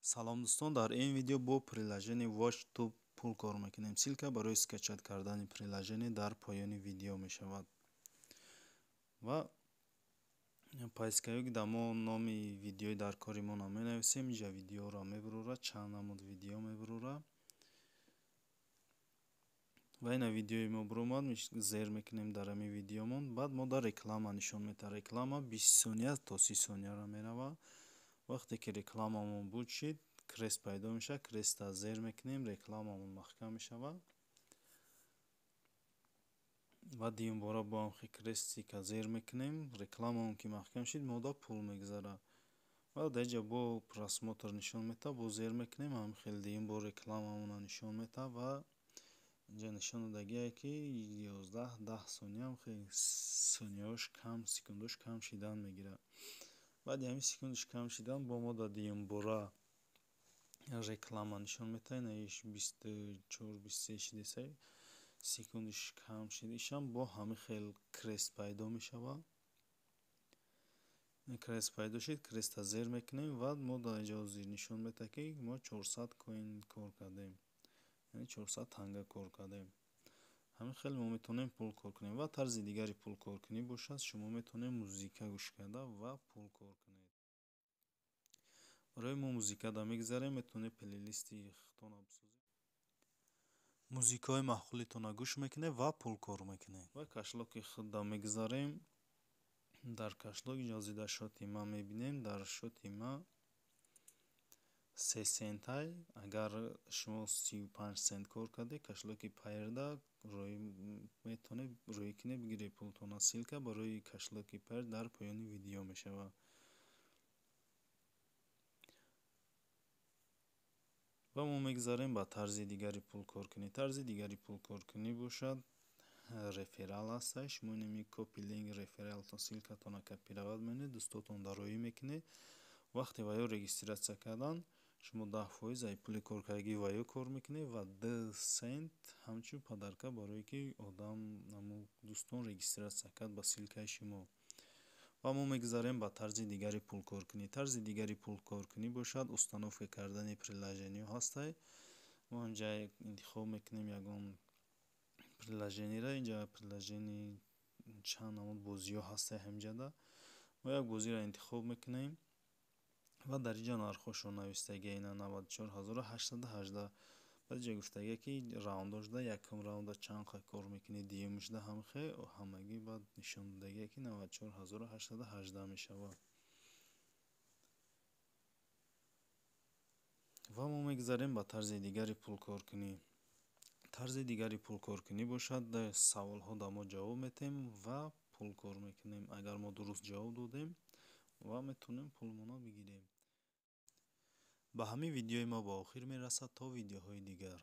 Салом, дӯстон! Дар ин видео бо приложение WatchTube пул кор мекунем. Ссылка барои скачать кардани приложение дар поёни видео мешавад. Ва поисковик да мо номи видеои дар кори мо менависем. Инҷа видеоро мебурора, чанд намуд видео мебурора. Ва ина видеои мо буромад, зер мекунем дар ҳамин видеомон. Баъд мо дар реклама нишон медиҳад. Реклама 20 сония то 30 сонияро меравад. Вақте ки рекламамон буд шид, крест пайдо мешавад. Креста зер мекунем, рекламамон маҳкам мешавад. Ва дуюмбора бо ҳамхел крестика зер мекунем, рекламамон ки маҳкам шид, мода пул мегузарад. Ва дар инҷа бо просмотр нишон медиҳад, боз зер мекунем, ҳамин хел дуюм бор рекламамонро нишон медиҳад. Ва инҷа нишон додагие, ки 11, 10 сония, хел сонияҳош кам, секундош кам шидан мегирад. Баъди ҳамин секундаш кам шидан, бо мо дар дуюмбора реклама нишон медиҳад. Ина 24, 23 шидесай, секундаш кам шид. Ишам бо ҳамин хел крест пайдо мешавад. Крест пайдо шид, креста зер мекунем ва мо дар инҷа ҳозир нишон медиҳад, ки мо 400 коин кор кардем, яъне 400 танга кор кардем. Ҳамин хел мо метавонем пул кор кунем. Ва тарзи дигари пулкоркунӣ бошад, шумо метавонед музыка гӯш карда ва пул кор кунед. Барои мо музыкада мегзарем, метавонед плейлисти худтонро бисозед, музикаҳои маъқулитонро гӯш мекунед ва пул кор мекунед. Ва кошелёки худда мегзарем. Дар кошелёк инҷа ҳозир дар счёти ман мебинем, дар счёти ман 3 центай. Агар шумо 35 цент кор кардед, кошелёки Payeer-да метавонед рӯӣ кунед, бигиред пултонро. Ссылка барои кошелёки Payeer дар поёни видео мешавад. Ва мо мегзарем ба тарзи дигари пулкоркунӣ. Тарзи дигари пулкоркунӣ бошад, реферал ҳаста. Шумо инами copy link рефералтон, ссылкатонро копировать менед, дӯстотонро роӣ мекунед. Вақте ва ё регистрация кардан, шумо 10% аз пули коркардагии ва ё кор мекунед ва 2 цент ҳамчун подарка, барое ки одам, дӯстон регистрация кард ба ссылкаи шумо. Ва мо мегзарем ба тарзи дигари пулкоркунӣ. Тарзи дигари пулкоркунӣ бошад, установка кардани приложениҳо ҳастай. Мо инҷа интихоб мекунем ягон приложениеро. Инҷа приложение чанд намуд бозиҳо ҳастай. Ҳаминҷада мо як бозиро интихоб мекунем ва дар инҷа нархҳошон навистагия, ина 94 818. Баъд инҷа гуфтагия, ки раундошда, якум раунда чанд қа кор мекунӣ, дуюмашда ҳамхел, ҳамагӣ. Баъд нишон додагия, ки 94 818 мешавад. Ва мо мегзарем ба тарзи дигари пулкоркунӣ. Тарзи дигари пулкоркунӣ бошад, саволҳо да мо ҷавоб медиҳем ва пул кор мекунем. Агар мо дуруст ҷавоб додем, ва метавонем пулмонро бигирем. Ба ҳамин видеои мо ба охир мерасад. То видеоҳои дигар.